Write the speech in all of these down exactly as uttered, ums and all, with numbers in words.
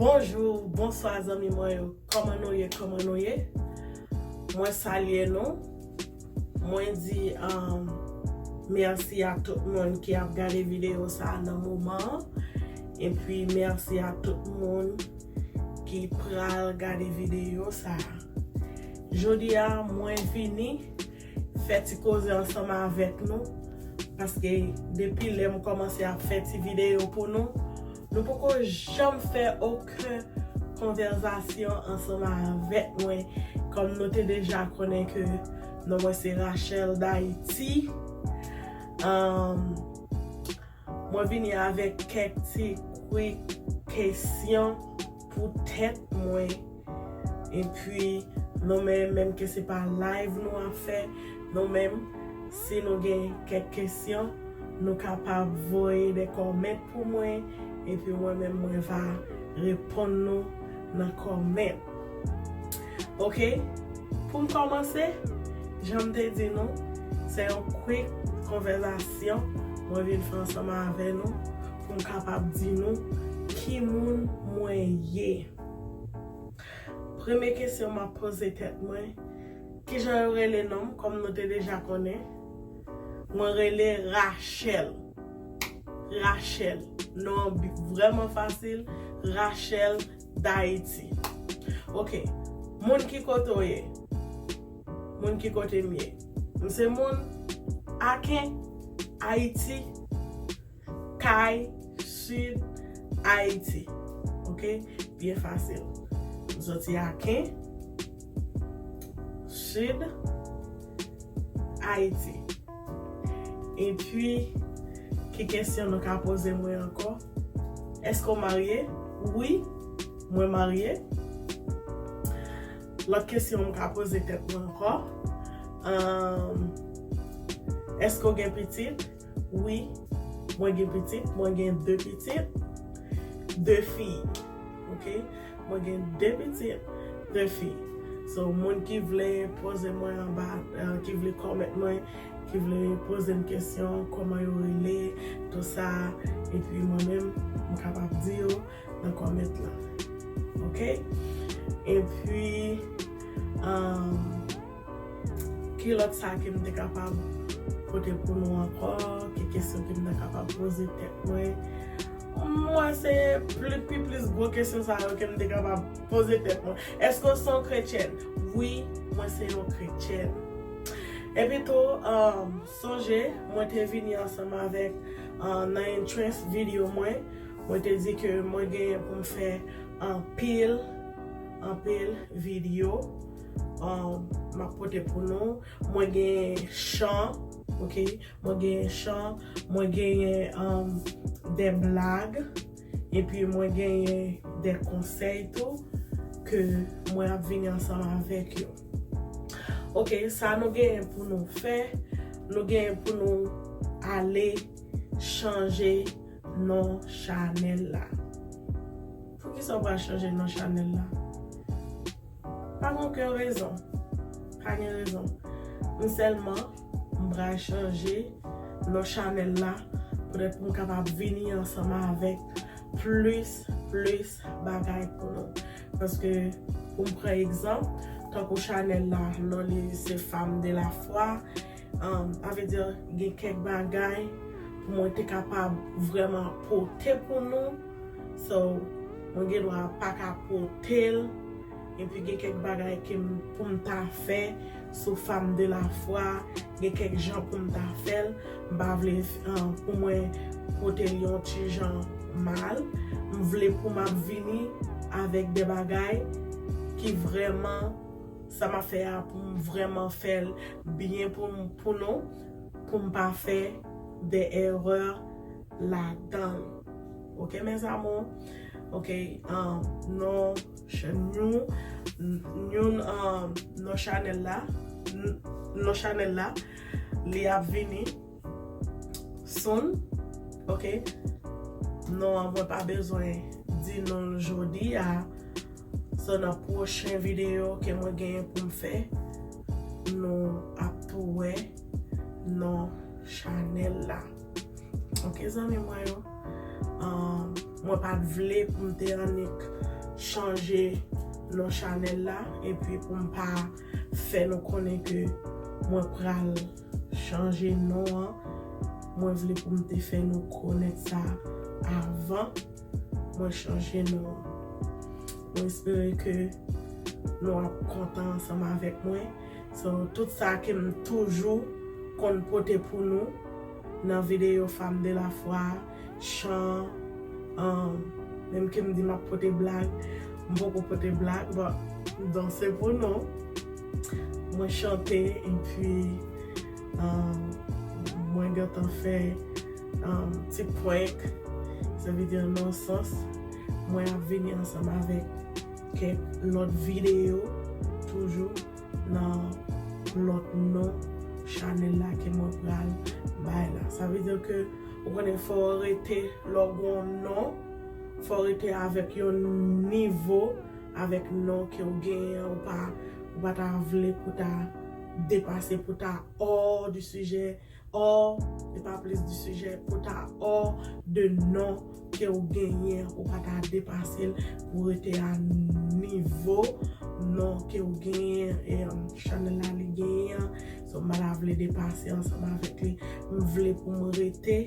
Bonjou, bonswa zanmi mwen yo. Kòman nou ye? Kòman nou ye? Mwen salye nou. Mwen di um, mèsi a tout moun ki ap gade videyo sa a nan moman an. Epi mèsi a tout moun ki pral gade videyo sa a. Jodi a, mwen vini fè ti koze ansanm avèk nou. Paske depi lè m kòmanse ap fè ti videyo pou nou, nou poko janm fè okenn konvèsasyon ansanm avèk mwen. Kòm nou te deja konnen ke non mwen se Rachel D'Haïti. Um, mwen vini avèk kèk ti quick kesyon pou tèt mwen. Epi, nou menm, menm ke se pa live nou ap fè, nou menm, si nou gen kèk kesyon, nou kapab voye de kòmèt pou mwen, epi mwen menm, mwen va reponn nou nan kòmèt. Oke? Pou m kòmanse, jan m te di nou, se yon quick konvèsasyon mwen vin fè ansanm avè nou, pou m kapab di nou ki moun mwen ye. Premye kesyon m ap poze tèt mwen, kijan yo rele non m? Kòm nou te deja konnen, mwen rele Rachel. Rachel. Non an bi-, vrèman fasil. Rachel D'Haïti. Oke. Moun ki kote w ye? Moun ki kote m ye? M se moun Aken, Ayiti, Kay, Sid, Ayiti. Oke? Byen fasil. M soti Aken, Sid, Ayiti. Epi, ki kesyon nou ka poze mwen ankò? Èske w marye? Wi, mwen marye. Lòt kesyon m ka poze tèt mwen ankò, um, èske w gen pitit? Wi, mwen gen pitit. Mwen gen de pitit, de fi. Oke? Mwen gen de pitit, de fi. So, moun ki vle poze mwen anba, uh, ki vle kòmèt mwen, ki vle poze m kesyon, kòman yo rele, tou sa, epi mwen menm, m kapab di yo nan kòmèt la. Oke? Epi, um, ki lòt sa ke m te kapab pote pou nou ankò? Ki kesyon ke m te kapab poze tèt mwen? Mwen se pli, pi plis gwo kesyon sa yo ke m te kapab poze tèt mwen. Èske w se yon kretyèn? Wi, mwen se yon kretyèn. Epi tou, um, sonje, mwen te vini ansanm avèk, uh, nan entrance video mwen, mwen te di ke mwen genyen pou m fè anpil, anpil videyo, um, m ap pote pou nou. Mwen gen chan, oke? Mwen gen chan, mwen genyen, um, de blag, epi mwen genyen de konsèy tou ke mwen ap vini ansanm avèk yo. Oke, sa nou genyen pou nou fè, nou genyen pou nou ale chanje non chanèl la. Poukisa w pral chanje non chanèl la? Pa gen okenn rezon. Pa gen rezon. M sèlman, m pral chanje non chanèl la, poutèt pou m kapab vini ansanm avèk plis, plis bagay pou nou. Paske, pou m pran egzanp, tankou chanèl la, non li se Femme de la Foi, um, sa vle di, gen kèk bagay pou mwen te kapab vrèman pote pou nou. So, mwen gen dwa pa ka pote l. Epi gen kèk bagay ke m, pou m ta fè sou Femme de la Foi, gen kèk jan pou m ta fè l. M pa vle, uh, pou mwen pote l yon ti jan mal. M vle pou m ap vini avèk de bagay ki vrèman, sa m ap fè a pou m vrèman fè l byen pou m, pou nou, pou m pa fè de erè ladan l. Oke, mes amours? Oke, um, non, ch-, nou, nou, um, non chanèl la, n-, non chanèl la, li ap vini soon, oke? Non an, mwen pa bezwen di non l jodi a. So, nan pwochen videyo ke mwen genyen pou m fè, nou ap tou wè non chanèl la. Oke, zanmi mwen yo. Um, mwen pa t vle pou m te annik chanje non chanèl la, epi pou m pa fè nou konnen ke mwen pral chanje non an, mwen vle pou m te fè nou konnen sa avan mwen chanje non an. Mwen espere ke nou ap kontan ansanm avèk mwen. So, tout sa ke m toujou konn pote pou nou nan videyo Femme de la Foi, chan, um, menm ke m di m ap pote blag, m poko pote blag, but m danse pou nou. Mwen chante, epi, um, mwen gentan fè, um, ti prank. Sa vle di nan sans, mwen ap vini ansanm avèk kèk lòt videyo toujou nan lòt non chanèl la ke mwen pral bay la. Sa vle di ke ou konnen fò w rete lè w gen yon non, fò w rete avèk yon nivo avèk non ke w genyen an, ou pa, ou pa ta vle pou ta depase, pou ta hors du sujet, hors, e pa plis du sujet, pou ta hors de non ke w genyen, ou pa ta depase l pou rete a nivo non ke w genyen, e, um, chanèl la li genyen an. So, m pa ta vle depase ansanm avèk li. M vle pou m rete,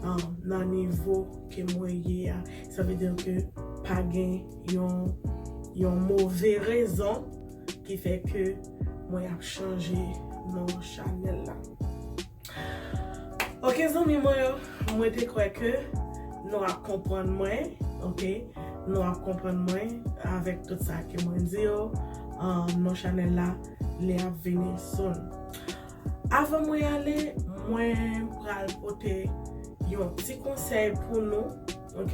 um, nan nivo ke mwen ye a. Sa vle di ke pa gen yon, yon move rezon ki fè ke mwen ap chanje non chanèl la. Ok, zanmi mwen yo, mwen te kwè ke nou ap konprann mwen, ok? Nou ap konprann mwen avèk tout sa ke mwen di yo. Um, non chanèl la, li ap vini soon. Avan mwen ale, mwen pral pote yon ti konsèy pou nou, ok?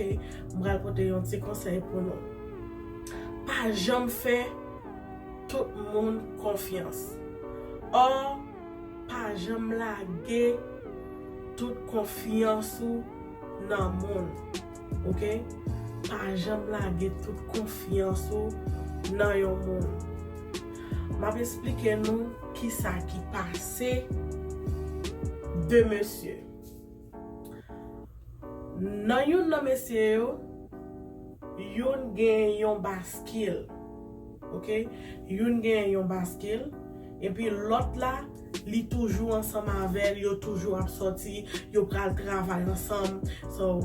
Mwen pral pote yon ti konsèy pou nou. Pa janm fè tout moun konfyans. Or, pa janm lage tout konfyans ou nan moun. Ok? Pa janm lage tout konfyans ou nan yon moun. M ap esplike nou kisa ki pase de mesye. Nan youn nan mesye yo, youn gen yon baskil. Ok? Youn gen yon baskil. Epi lòt la, li toujou ansanm avè l, yo toujou ap sòti, yo pral travay ansanm. So,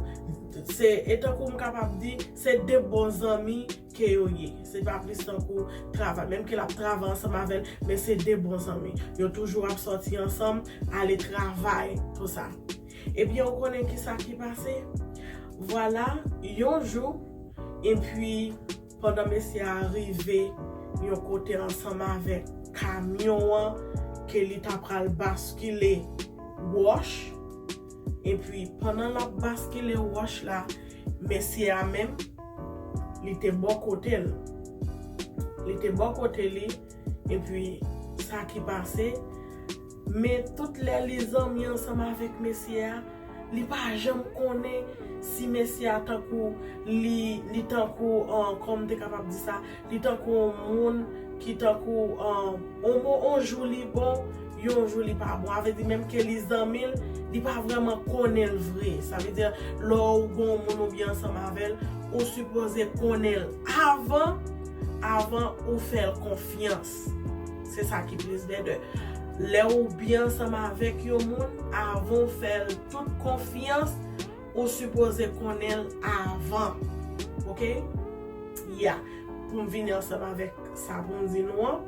se, e tankou m kapab di, se de bon zanmi ke yo ye. Se pa plis tankou travay. Menm ke l ap travay ansanm avè l, men se de bon zanmi. Yo toujou ap sòti ansanm, ale travay, tou sa. Ebyen, ou konnen kisa ki pase? Vwala, yon jou, epi pandan mesye a rive yon kote ansanm avèk kamyon an, ke li ta pral baskile wòch, epi pandan l ap baskile wòch la, mesye a menm, li te bò kote l. Li te bò kote li, epi sa ki pase, men tout lè li zanmi ansanm avèk mesye a, li pa janm konnen si mesye a tankou li, li tankou, an, kòman m te kapab di sa, li tankou yon moun ki tankou, an, on, on, on jou li bon, yon jou li pa bon. Sa vle di menm ke li zanmi l, li pa vrèman konnen l vre. Sa vle di lè w gen yon moun ou byen ansanm avè l, ou sipoze konnen l avan, avan ou fè l konfyans. Se sa ki plis de de. Lè ou byen ansanm avèk yon moun, avan w fè l tout konfyans, ou sipoze konnen l avan. Ok? Ya. Pou m vini ansanm avèk sa pou m di nou an.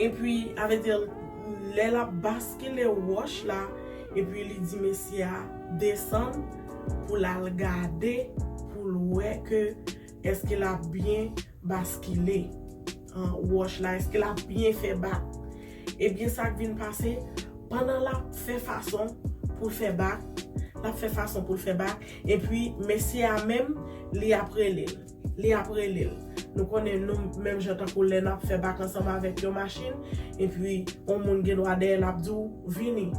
Epi, sa vle di, lè l ap baskile wòch la, epi li di mesye a desann pou l al gade, pou l wè ke èske l ap byen baskile, an, wòch la, èske l ap byen fè bak. Ebyen, sa k vin pase, pandan l ap fè fason pou l fè bak, l ap fè fason pou l fè bak, epi mesye a menm, li ap rele l. Li ap rele l. Nou konnen nou menm jan tankou lè n ap fè bak ansanm avèk yon machin, epi yon moun gen dwa dèyè l ap di w, "Vini,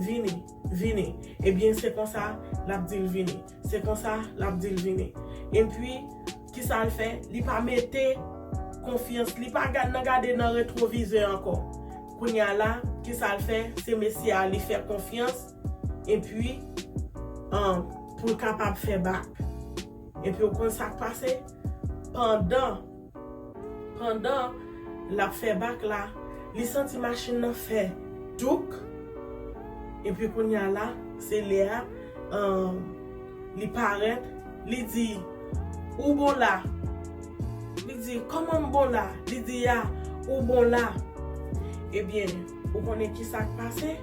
vini, vini." Ebyen, se konsa l ap di l vini. Se konsa l ap di l vini. Epi, kisa l fè? Li pa mete konfyans, li pa gad nan gade nan retwovizè ankò. Kounye a la, kisa l fè? Se mesye a li fè konfyans, epi, an, pou l kapab fè bak. Epi, ou konn sa k pase? pandan, pandan l ap fè bak la, li santi machin nan fè douk. Epi kounye a la, se lè a, um, li parèt, li di, "Ou bon la?" Li di, "Kòman m bon la?" Li di, "Ya, ou bon la?" Ebyen, ou konnen ki sa k pase?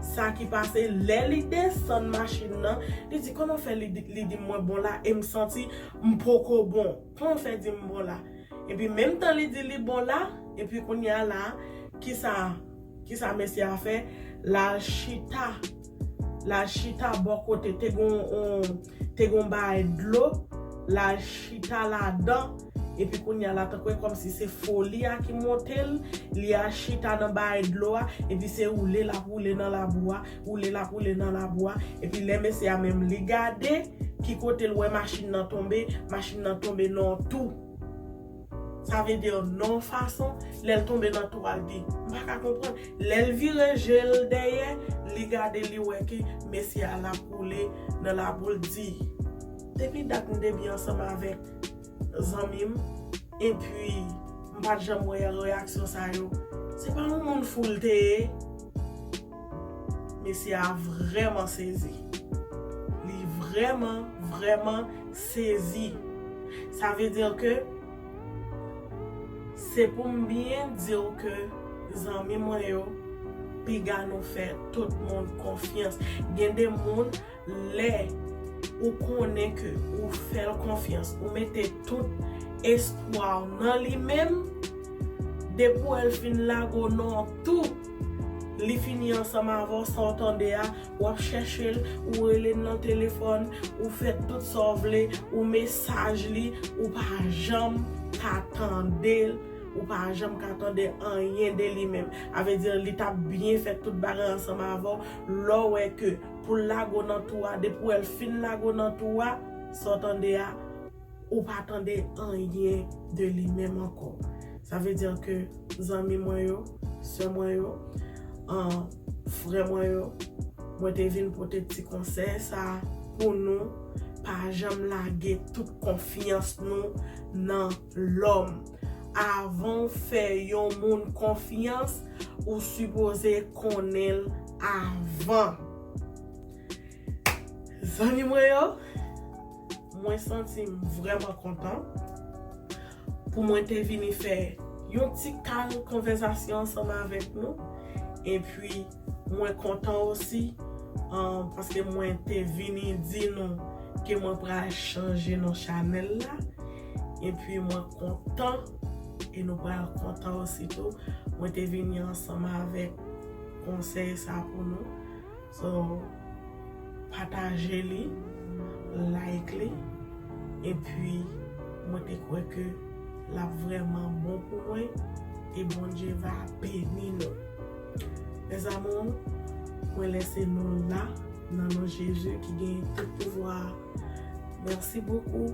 Sa ki pase, lè li desann machin nan, li di, "Kòman fè li di, li di mwen bon la e m santi m poko bon? Kòman fè di m bon la?" Epi menm tan li di li bon la, epi kounye a la, kisa, kisa mesye a fè? L al chita. L al chita bò kote te gon, on, te gon bagay dlo. L al chita ladan. Epi kounye a la, tankou e kòmsi se foli a ki monte l, li al chita nan bagay dlo a, epi se woule l ap woule nan labou a, woule l ap woule nan labou a. Epi lè mesye a menm li gade ki kote l wè machin nan tonbe, machin nan tonbe nan yon tou. Sa vle di nan yon fason, lè l tonbe nan tou a, l di, m pa ka konprann. Lè l vire je l dèyè, li gade, li wè ke mesye a l ap woule nan labou l, di, depi dat m te byen ansanm avèk zanmi m, epi m pa t janm wè reyaksyon sa yo. Se pa yon moun fou l te ye? Mesye a vrèman sezi. Li vrèman, vrèman sezi. Sa vle di ke se pou m byen di w ke zanmi mwen yo, piga nou fè tout moun konfyans. Gen de moun, lè ou konnen ke ou fè l konfyans, ou mete tout espwa w nan li menm, depi w wè l fin lage w nan yon tou, li fini ansanm avè w, sa w tande a, w ap chèche l, ou rele l nan telefòn, ou fè tout sa w vle, ou mesaj li, ou pa janm ka tande l, ou pa janm ka tande anyen de li menm. A vle di, li t ap byen fè tout bagay ansanm avè w, lè w wè ke pou l lage w nan tou a, depi w wè l fin lage w nan tou a, sa w tande a, ou pa tande anyen de li menm ankò. Sa vle di ke zanmi mwen yo, sè mwen yo, an, frè mwen yo, mwen te vin pote ti konsèy sa pou nou, pa janm lage tout konfyans nou nan lòm. Avan w fè yon moun konfyans, ou sipoze konnen l avan. Zanmi mwen yo, mwen santi m vrèman kontan pou mwen te vini fè yon ti kal konvèsasyon ansanm avèk nou. Epi, mwen kontan osi, an, paske mwen te vini di nou ke mwen pral chanje non chanèl la. Epi, mwen kontan, e nou pral kontan osi tou. Mwen te vini ansanm avèk konsèy sa pou nou. So, pataje li, like li, epi mwen te kwè ke l ap vrèman bon pou mwen, e Bondye va beni nou. Mes amours, mwen lese nou la, nan non Jezi ki gen tout pouvwa a. Merci beaucoup.